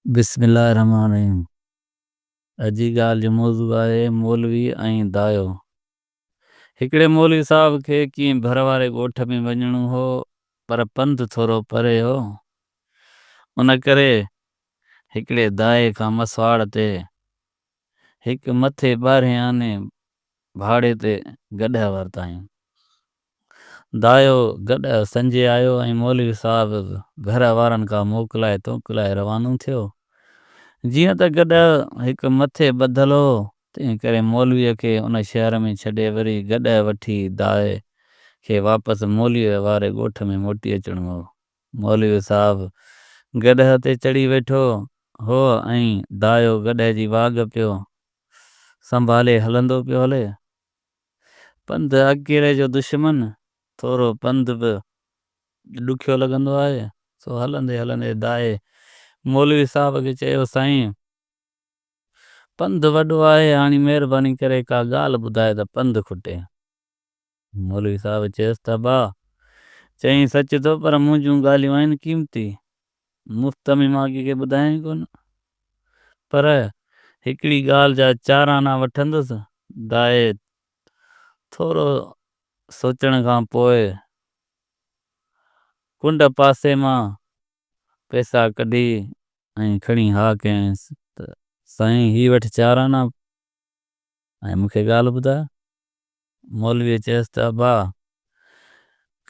بسم الله الرحمٰن الرحيم. اڄ جي ڳالهه جو موضوع آهي مولوي ۽ دايو. هڪڙي مولوي صاحب کي ڪنهن ڀر واري ڳوٺ ۾ وڃڻو هو، پر پنڌ ٿورو پري هو، ان ڪري هڪڙي دائي کان مسواڙ تي هڪ مٿي ٻارهين آني ڀاڙي تي گڏهه ورتائين. دايو گڏهه سنجي آيو ۽ مولوي صاحب به گهر وارن کان موڪلائي توڪلائي روانو ٿيو. جيئن ته گڏهه هڪ مٿي ٻڌل هو، تنهن ڪري مولويء کي ان شهر ۾ ڇڏي وري گڏهه وٺي دائي کي واپس مولويء واري ڳوٺ ۾ موٽي اچڻو هو. مولوي صاحب گڏهه تي چڙهي ويٺو هو ۽ دايو گڏهه جي واڳ پيو سنڀالي هلندو پيو هلي. پنڌ اڪيلي جو دشمن، ٿورو پنڌ به ڏکيو لڳندو آهي، سو هلندي هلندي دائي مولوي صاحب کي چيو، سائين! پنڌ وڏو آهي، هاڻي مهرباني ڪري ڪا ڳالهه ٻڌاء ته پنڌ کٽي. مولوي صاحب چيس ته ابا! چئين سچ ٿو، پر منهنجون ڳالهيون آهن قيمتي، مفت ۾ مان ڪنهن کي ٻڌايان ئي ڪونه، پر هڪڙي ڳالهه جا چار آنا وٺندس. دائي ٿورو سوچڻ کان پوء ڪنڊ پاسي مان پئسا ڪڍي ۽ کڻي ها ڪيائينس ته سائين هي وٺ چار آنا ۽ مون کي ڳالهه ٻڌاء. مولويء چيس ته ابا!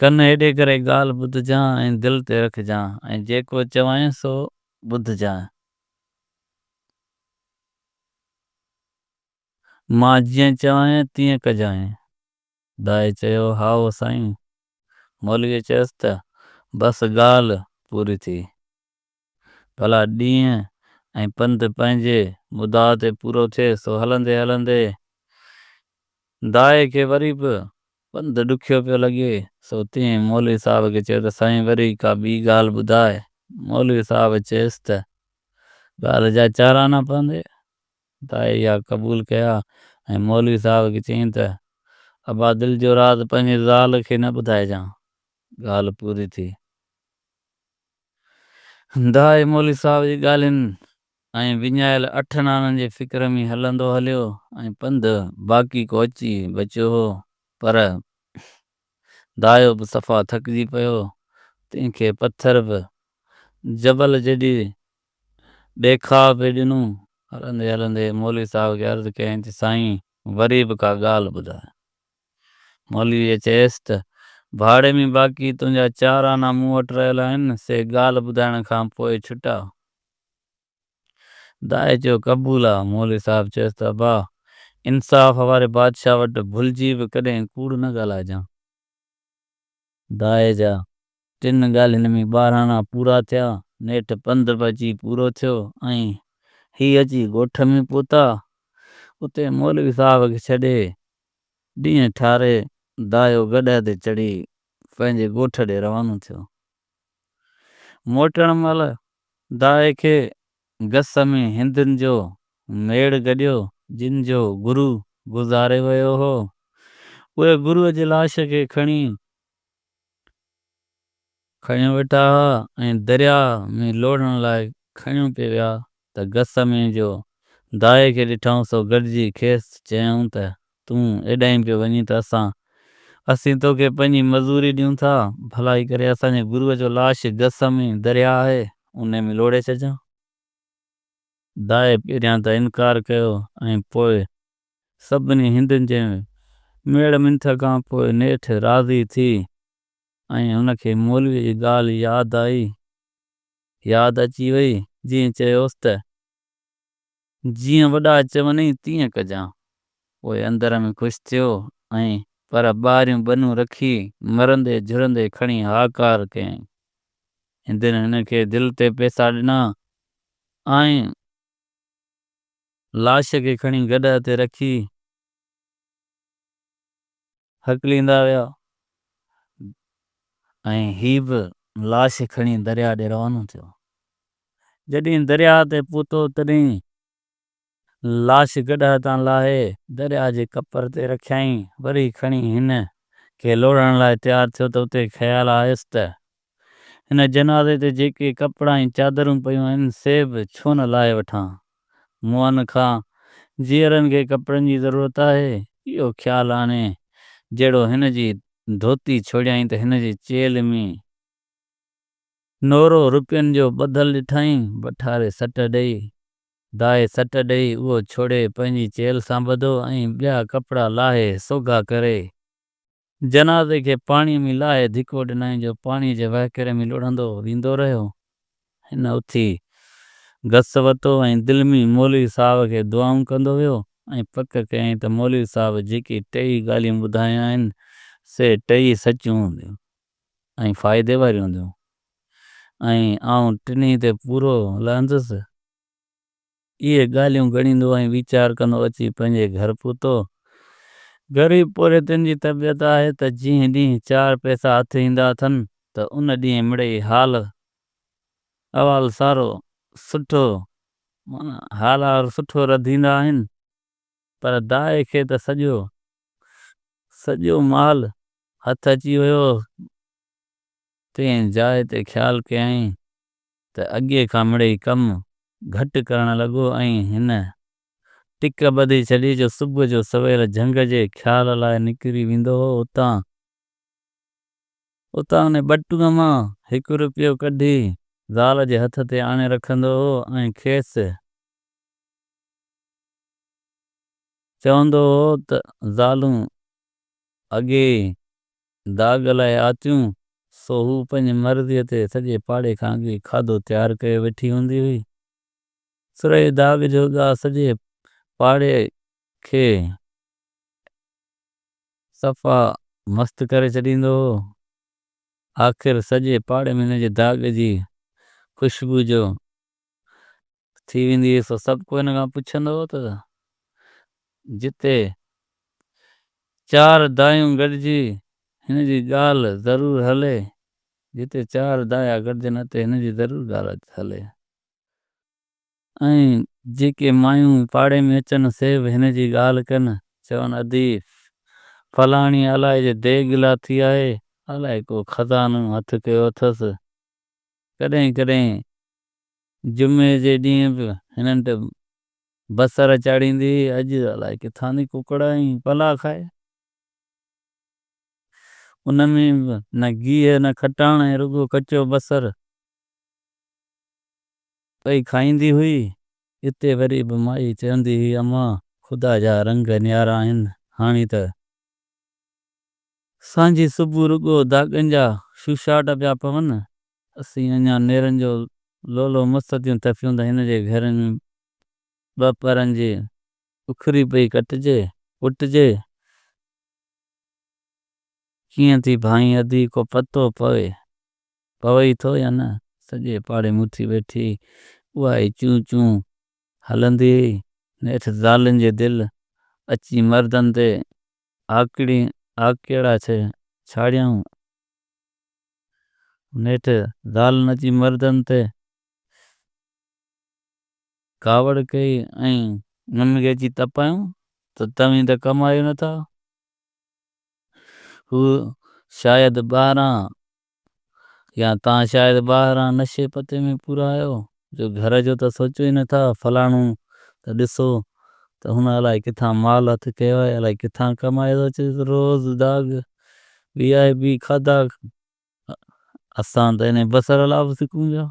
ڪن هيڏي ڪري ڳالهه ٻڌجان ۽ دل تي رکجان ۽ جيڪو چوانء سو ٻڌجانء. مان جيئن چوانء تيئن ڪجانء. دائي چيو، هائو سائين. مولويء چيس ته بس ڳالهه پوري ٿي. ڀلا ڏينهن ۽ پنڌ پنهنجي مدعا تي پورو ٿئي، سو هلندي هلندي دائي کي وري به پنڌ ڏکيو پيو لڳي، سو تنهن مولوي صاحب کي چيو ته سائين وري ڪا ٻي ڳالهه ٻڌاء. مولوي صاحب چيس ته ڳالهه جا چار آنا پوندي. دائي اها قبول ڪيا ۽ مولوي صاحب کي چيائين ته ابا دل جو راز پنهنجي زال کي نه ٻڌائجان. ڳالهه پوري ٿي. دائي مولوي صاحب جي ڳالهين ۽ وڃايل اٺن آنن جي فڪر ۾ هلندو هليو ۽ پنڌ باقي ڪو اچي بچيو هو، پر دايو به صفا ٿڪجي پيو، تنهن کي پٿر به جبل جيڏي ڏيکاء پئي ڏنو. هلندي هلندي مولوي صاحب کي عرض ڪيائين ته سائين وري به ڪا ڳالهه ٻڌاء. مولويء چيس ته ڀاڙي ۾ باقي تنهنجا چار آنا مون وٽ رهيل آهن، سي ڳالهه ٻڌائڻ کان پوء ڇٽا. دائي چيو قبول آ. مولوي صاحب چيس ته ابا! انصاف واري بادشاهه وٽ ڀلجي به ڪڏهن ڪوڙ نه ڳالهائجان. دائي جا ٽن ڳالهين ۾ 12 آنا پورا ٿيا. نيٺ پنڌ به اچي پورو ٿيو ۽ هي اچي ڳوٺ ۾ پهتا. اتي مولوي صاحب کي ڇڏي ڏينهن ٺاري دايو گڏهه تي چڙهي پنهنجي ڳوٺ ڏي روانو ٿيو. موٽڻ مهل دائي کي گس ۾ هندن جو ميڙ گڏيو، جن جو گرو گذاري ويو هو. اهي گروء جي لاش کي کڻي کڻيو ويٺا هئا ۽ درياء ۾ لوڙهڻ لاء کڻيو پئي ويا ته گس ۾ جو دائي کي ڏٺائون سو گڏجي کيس چيائون ته تون ايڏانهن پيو وڃين ته اسان اسين توکي پنهنجي مزوري ڏيون ٿا، ڀلائي ڪري اسان جي گروء جو لاش گس ۾ درياء آهي، انهي ۾ لوڙهي ڇڏجان. دائي پهريان ته انڪار ڪيو ۽ پوء سڀني هندن جي ميڙ منٿ کان پوء نيٺ راضي ٿي ۽ هن کي مولويء جي ڳالهه ياد آئي، ياد اچي وئي، جنهن چيوس ته جيئن وڏا چونئي تيئن ڪجان. پوء اندر ۾ خوش ٿيو ۽ پر ٻاهريون ٻنون رکي مرندي جهرندي کڻي هاڪار ڪيائين. هندن هن کي دل تي پئسا ڏنا ۽ لاش کي کڻي گڏهه تي رکي هڪليندا ويا ۽ هي به لاش کڻي درياء ڏي روانو ٿيو. جڏهن درياء تي پهتو تڏهن لاش گڏهه تان لاهي درياء جي ڪپر تي رکيائين. وري کڻي هن کي لوڙهڻ لاء تيار ٿيو ته اتي خيال آيس ته. هن جنازي تي جيڪي ڪپڙا ۽ چادرون پيون آهن، سي به ڇو نه لاهي وٺان. مئن کان جيئرن کي ڪپڙن جي ضرورت آهي. اهو خيال آڻي جهڙو هن جي ڌوتي ڇوڙيائين ته هن جي چيلهه ۾ نورو روپين جو ٻڌل ڏٺائين. بٺاري سٽ ڏئي، دائي سٽ ڏئي اهو ڇوڙي پنهنجي چيلهه سان ٻڌو ۽ ٻيا ڪپڙا لاهي سوگها ڪري جنازي کي پاڻيء ۾ لاهي ڌڪو ڏنائين جو پاڻيء جي وهڪري ۾ لڙهندو ويندو رهيو. هن اٿي گس ورتو ۽ دل ۾ مولوي صاحب کي دعائون ڪندو ويو ۽ پڪ ڪيائين ته مولوي صاحب جيڪي ٽيئي ڳالهيون ٻڌايون آهن، سي ٽيئي سچيون هونديون ۽ فائدي واريون هونديون ۽ آئون ٽنهي تي پورو لهندس. اهي ڳالهيون ڳڻيندو ۽ ويچار ڪندو اچي پنهنجي گهر پهتو. غريب پورهيتن جي طبيعت آهي ته جنهن ڏينهن چار پئسا هٿ ايندا اٿن ته ان ڏينهن مڙئي حال احوال سارو سٺو معنيٰ حال احوال سٺو رڌيندا آهن پر دائي کي ته سڄو سڄو مال هٿ اچي ويو. تنهن جاء تي خيال ڪيائين ته اڳي کان مڙئي ڪم گهٽ ڪرڻ لڳو ۽ هن ٽڪ ٻڌي ڇڏي جو صبح جو سويل جهنگ جي خيال لاء نڪري ويندو هو. اتان اتان انهي ٻٽونء مان هڪ روپيو ڪڍي زال جي هٿ تي آڻي رکندو هو ۽ کيس چوندو هو ته زالون اڳي ئي داڳ لاء آتيون، سو هوء پنهنجي مرضيء تي سڄي پاڙي کان اڳي کاڌو تيار ڪيو ويٺي هوندي هئي. سرهي داڳ جو ڳاهه سڄي پاڙي کي صفا مست ڪري ڇڏيندو هو. آخر سڄي پاڙي ۾ هن جي داڳ جي خوشبو جو ٿي ويندي هئي، سو سڀ ڪو هن کان پڇندو هو ته جتي چار دايون گڏجي هن جي ڳالهه ضرور هلي، جتي چار دايا گڏجن اتي هن جي ضرور ڳالهه هلي. ۽ جيڪي مايون پاڙي ۾ اچن سي به هن جي ڳالهه ڪن، چون ادي فلاڻي الائي جي ديڳ لاٿي آهي، الائي ڪو خزانو هٿ ڪيو اٿس. ڪڏهن ڪڏهن جمعي جي ڏينهن به هنن تي بصر چاڙهيندي هئي، اڄ الائي ڪٿان ٿي ڪڪڙ ۽ پلاء کائي. ان ۾ به نه گيهه نه کٽاڻ ۽ رڳو ڪچو بصر. پئي کائيندي هئي. اتي وري به مائي چوندي هئي امان خدا جا رنگ نيارا آهن، هاڻي ته سانجهي صبح رڳو داڳن جا شوشاٽ پيا پون. اسين اڃا نيرن جو لولو مس ٿيون ٿڦيون ته هن جي گهر ۾ ٻه پهرن جي اکري پئي ڪٽجي، ڪٽجي. ڪيئن ٿي ڀانئين ادي ڪو پتو پوي. پوي ٿو يا نه؟ سڄي پاڙي ۾ اٿي ويٺي اها ئي چون چون هلندي هئي. نيٺ زالن جي دل اچي مردن تي آڪڙي آڪيڙا ڇاڙيائون. نيٺ زالن اچي مردن تي ڪاوڙ ڪئي ۽ انهن کي اچي تپايائون ته توهين ته ڪمايو نٿا. هو شايد ٻاهران يا توهان شايد ٻاهران نشي پتي ۾ پورا آهيو جو گهر جو ته سوچيو ئي نٿا، فلاڻو ته ڏسو ته هن الائي ڪٿان مال هٿ ڪيو آهي، الائي ڪٿان ڪمائي ٿو اچي، روز داغ وي آء پي کاڌا، اسان ته انهي بصر لاء به سڪون پيا،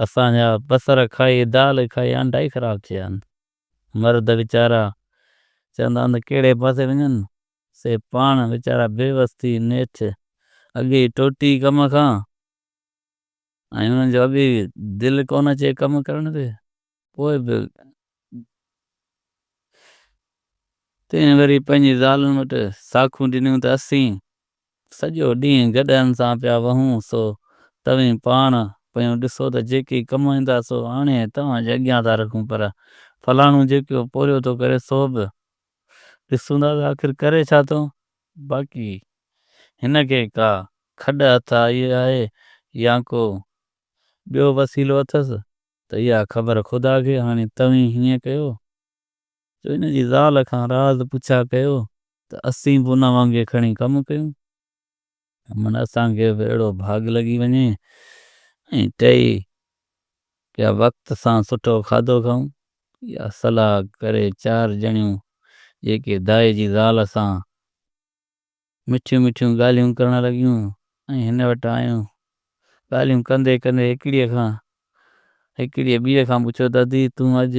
اسان جا بصر کائي دال کائي آنڊا ئي خراب ٿي ويا آهن. مرد ويچارا چوندا آهن ته ڪهڙي پاسي وڃن، سي پاڻ ويچارا بيوس ٿي نيٺ اڳي ئي ٽوٽي ڪم کان ۽ انهن جو اڳي ئي دل ڪونه اچي ڪم ڪرڻ تي، پوء به تنهن وري پنهنجي زالن وٽ ساکون ڏنيون ته اسين سڄو ڏينهن گڏهن سان پيا وهون، سو توهين پاڻ پيون ڏسو ته جيڪي ڪمائيندا سو آڻي توهان جي اڳيان ٿا رکون، پر فلاڻو جيڪو پورهيو ٿو ڪري سو به ڏسون ٿا ته آخر ڪري ڇا ٿو؟ باقي هن کي ڪا کڏ هٿ آئي آهي يا ڪو ٻيو وسيلو اٿس ته اها خبر خدا کي. هاڻي توهين هيئن ڪيو جو هن جي زال کان راز پڇا ڪيو ته اسين به ان وانگي کڻي ڪم ڪيون. من اسان کي به اهڙو ڀاڳ لڳي وڃي ۽ ٽئي پيا وقت سان سٺو کاڌو کائون. اها صلاح ڪري چار ڄڻيون جيڪي دائي جي زال سان مٺيون مٺيون ڳالهيون ڪرڻ لڳيون ۽ هن وٽ آيون. ڳالهيون ڪندي ڪندي هڪڙيء ٻيء کان پڇيو ته ادي تون اڄ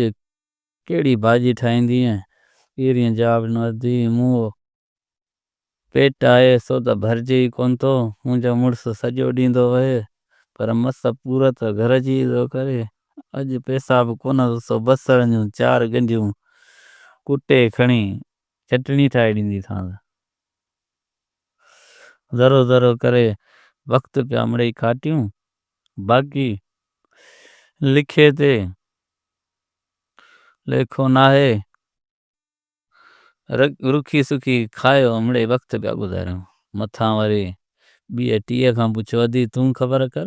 ڪهڙي ڀاڄي ٺاهيندينء؟ پهرينء جواب ڏنو ادي مون پيٽ آهي سو ته ڀرجي ئي ڪونه ٿو. منهنجو مڙس سڄو ڏينهن ٿو وهي پر مس پورت گهر جي ٿو ڪري. اڄ پئسا به ڪونهن سو بصرن جون چار ڳنڍيون ڪٽي کڻي چٽڻي ٺاهي ڏينديسانس. ذرو ذرو ڪري وقت پيا مڙئي ڪاٽيون، باقي لکي تي ليکو ناهي، رکي سکي کايو مڙئي وقت پيا گذاريون. مٿان وري ٻيء ٽيء کان پڇيو، ادي تون خبر ڪر،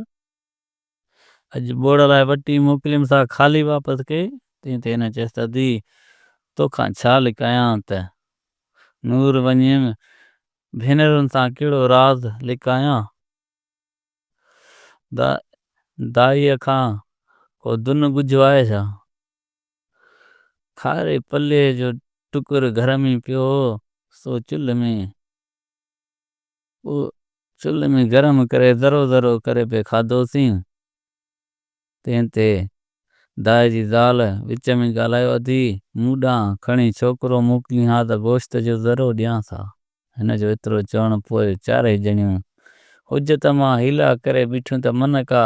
اڄ ٻوڙ لاء وٽي موڪليم سا خالي واپس ڪئي؟ تنهن تي هن چيس ته ادي توکان ڇا لڪايان ته نور وڃيم، ڀينرن سان ڪهڙو راز لڪايان. دائيء کان ڪو دن ڳجهو آهي ڇا؟ کاري پلي جو ٽڪر گهر ۾ پيو هو، سو چلهه ۾ گرم ڪري ذرو ذرو ڪري پئي کاڌوسين. تنهن تي دائي جي زال وچ ۾ ڳالهايو، ادي مون ڏانهن کڻي ڇوڪرو موڪلين ها ته گوشت جو ذرو ڏيانس ها. هن جو ايترو چوڻ پوء چارئي ڄڻيون حجت مان حيلا ڪري بيٺيون ته من ڪا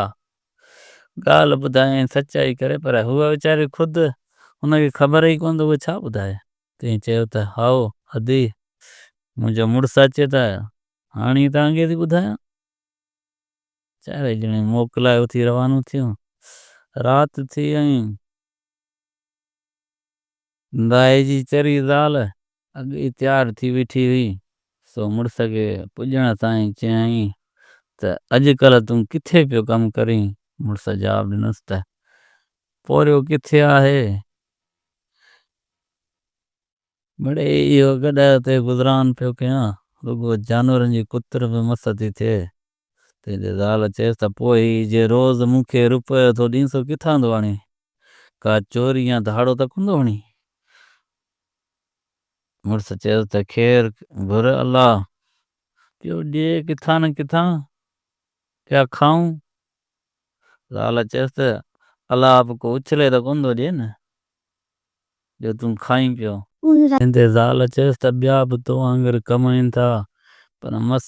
ڳالهه ٻڌائي ۽ سچائي ڪري، پر هوء ويچاري خود هن کي خبر ئي ڪونه ته هوء ڇا ٻڌائي. تنهن چيو ته هائو ادي، منهنجو مڙس اچي ته هاڻي ئي توهان کي ٿي ٻڌايان. چارئي ڄڻيون موڪلائي اٿي روانيون ٿيون. رات ٿي ۽ دائي جي چري زال اڳ ئي تيار ٿي ويٺي هئي، سو مڙس کي پڄڻ سان ئي چيائين ته اڄ ڪلهه تون ڪٿي پيو ڪم ڪرين؟ مڙس جواب ڏنس ته پورهيو ڪٿي آهي؟ مڙئي اهو گڏهه تي گذران پيو ڪيان، رڳو جانورن جي ڪتر به مس ٿي ٿئي. تنهن تي زال چيس ته پوء هي جي روز مون کي روپيو ٿو ڏين سو ڪٿان ٿو آڻين؟ ڪا چوري يا ڌاڙو ته ڪونه ٿو هڻين؟ مڙس چيس ته خير گهر الله پيو ڏئي ڪٿان نه ڪٿان پيا کائون. زال چيس ته الله به ڪو اڇلي ته ڪونه ٿو ڏئي نه جو تون کائين پيو. تنهن تي زال چيس ته ٻيا به تو وانگر ڪمائين ٿا پر مس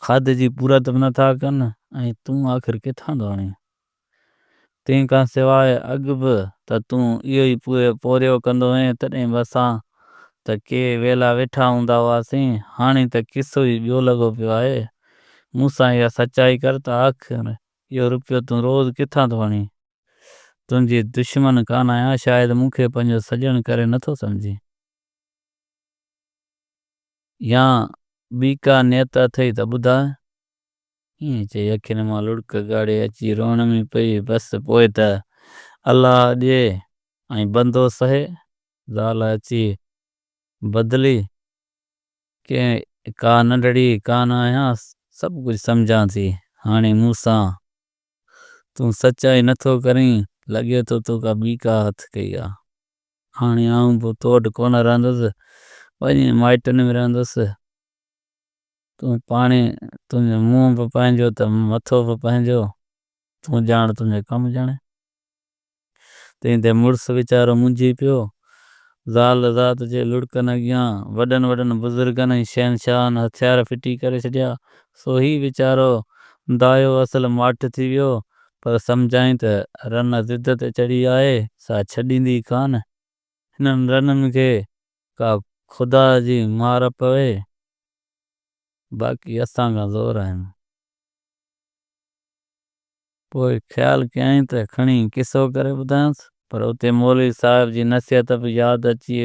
کاڌي جي پورت به نٿا ڪن ۽ تون آخر ڪٿان ٿو آڻين؟ تنهن کان سواء اڳ به ته تون اهو ئي پورهيو ڪندو هئين، تڏهن به اسان ته ڪي ويلا ويٺا هوندا هئاسين، هاڻي ته قصو ئي ٻيو لڳو پيو آهي. مون سان اها سچائي ڪر ته آخر اهو روپيو تون روز ڪٿان ٿو آڻين؟ تنهنجي دشمن ڪانه آهيان، شايد مون کي پنهنجو سڄڻ ڪري نٿو سمجهين. يا ٻي ڪا نيت اٿئي ته ٻڌاء. ائين چئي اکين مان لڙڪ ڳاڙي اچي روئڻ ۾ پئي. بس پوء ته الله ڏئي ۽ بندو سهي. زال اچي بدلي. ڪا ننڍڙي ڪانه آهيان، سڀ ڪجهه سمجهان ٿي. هاڻي مون سان تون سچائي نٿو ڪرين، لڳي ٿو تو ڪا ٻي ڪا هٿ ڪئي آ. هاڻي آئون به تو وٽ ڪونه رهندس، وڃي مائٽن ۾ رهندس. تون پاڻهي، تنهنجو منهن به پنهنجو ته مٿو به پنهنجو، تون ڄاڻ تنهنجو ڪم ڄاڻي. تنهن تي مڙس ويچارو منجهي پيو. زال ذات جي لڙڪن اڳيان وڏن وڏن بزرگن ۽ شهنشاهن هٿيار ڦٽي ڪري ڇڏيا. سو هي ويچارو دايو اصل ماٺ ٿي ويو، پر سمجهيائين ته رن ضد تي چڙهي آهي، سا ڇڏيندي ڪانه. هنن رنن کي ڪا خدا جي مار پوي، باقي اسان کان زور آهن. پوء خيال ڪيائين ته کڻي قصو ڪري ٻڌايانس، پر اتي مولوي صاحب جي نصيحت به ياد اچي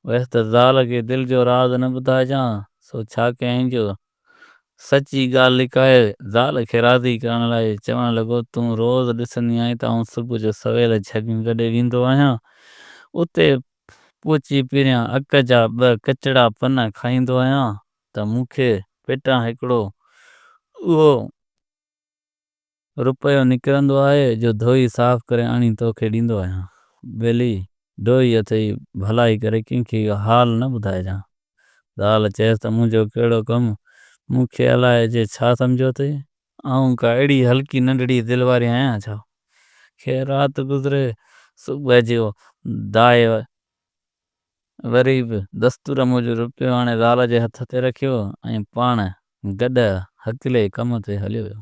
ويس ته زال کي دل جو راز نه ٻڌائجان، سو ڇا ڪيائين جو سچي ڳالهه لڪائي زال کي راضي ڪرڻ لاء چوڻ لڳو، تون روز ڏسندي آهين ته آئون صبح جو سويل جهڳ گڏي ويندو آهيان، اتي پهچي پهريان اڪ جا ٻه ڪچڙا پن کائيندو آهيان ته مون کي. پيٽان هڪڙو اهو رپيو نڪرندو آهي، جو ڌوئي صاف ڪري آڻي توکي ڏيندو آهيان. ٻيلي ڊوهي اٿئي، ڀلائي ڪري ڪنهن کي اهو حال نه ٻڌائجان. زال چيس ته منهنجو ڪهڙو ڪم، مون کي الائي جي ڇا سمجهيو اٿئي؟ آئون ڪا اهڙي هلڪي ننڍڙي دل واري آهيان ڇا؟ خير رات گذري، صبح جو دائي وري به دستور موجب رپيو آڻي زال جي هٿ تي رکيو ۽ پاڻ گڏهه هڪلي ڪم تي هليو ويو.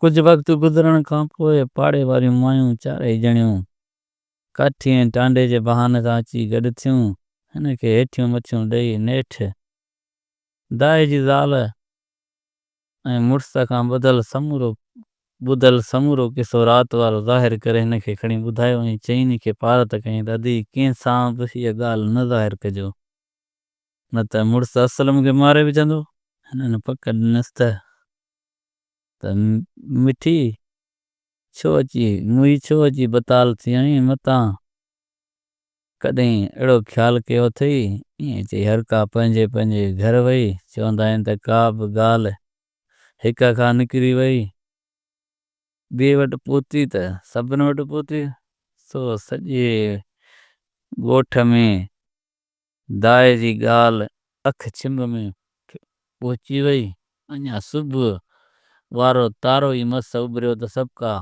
ڪجهه وقت گذرڻ کان پوء پاڙي واريون مايون چارئي ڄڻيون ڪاٺي ۽ ٽانڊي جي بهاني سان اچي گڏ ٿيون. هن کي هيٺيون مٿيون ڏئي نيٺ دائي جي زال ۽ مڙس کان ٻڌل سمورو قصو رات وارو ظاهر ڪري هن کي کڻي ٻڌايو ۽ چئني کي پارت ڪيائين ته ادي ڪنهن سان به هيء ڳالهه نه ظاهر ڪجو نه ته مڙس اصل مون کي ماري وجهندو. هنن پڪ ڏنس ته مٺي ڇو اچي موئي ڇو اچي بتال ٿي آهين، متان ڪڏهن اهڙو خيال ڪيو اٿئي. ائين چئي هر ڪا پنهنجي پنهنجي گهر وئي. چوندا آهن ته ڪا به ڳالهه هڪ کان نڪري وئي، ٻئي وٽ پهتي ته سڀن وٽ پهتي. سو سڄي ڳوٺ ۾ دائي جي ڳالهه اک ڇنڀ ۾ پهچي وئي. اڃا صبح وارو تارو ئي مس اڀريو ته سڀڪا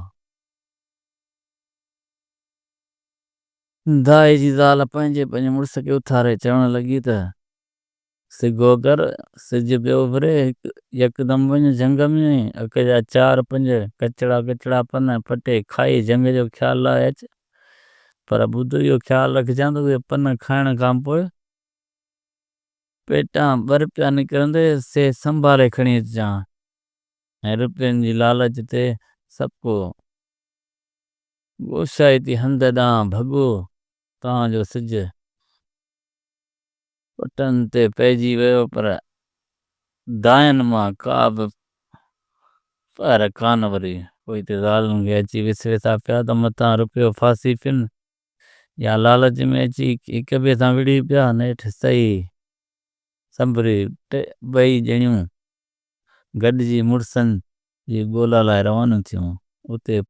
دائي جي زال پنهنجي پنهنجي مڙس کي اٿاري چوڻ لڳي ته سگهو ڪر، سج پيو اڀري، يڪدم وڃ جهنگ ۾، اڪ جا چار پنج ڪچڙا ڪچڙا پن پٽي کائي جهنگ جو خيال لاهي اچ، پر ٻڌ اهو خيال رکجان ته اهي پن کائڻ کان پوء پيٽان ٻه رپيا نڪرندي سي سنڀالي کڻي اچجان. ۽ رپين جي لالچ تي سڀڪو گوشائتي هنڌ ڏانهن ڀڳو، تان جو سج پٽن تي پئجي ويو، پر دانهن مان ڪا به پهر ڪانه وري. پوء اتي زالن کي اچي وسوسا پيا ته متان رپيو ڦاسي پين يا لالچ ۾ اچي هڪ ٻئي سان وڙهي پيا. نيٺ سهي سنڀري ٻئي ڄڻيون گڏجي مڙسن جي ڳولا لاء روانيون ٿيون. اتي.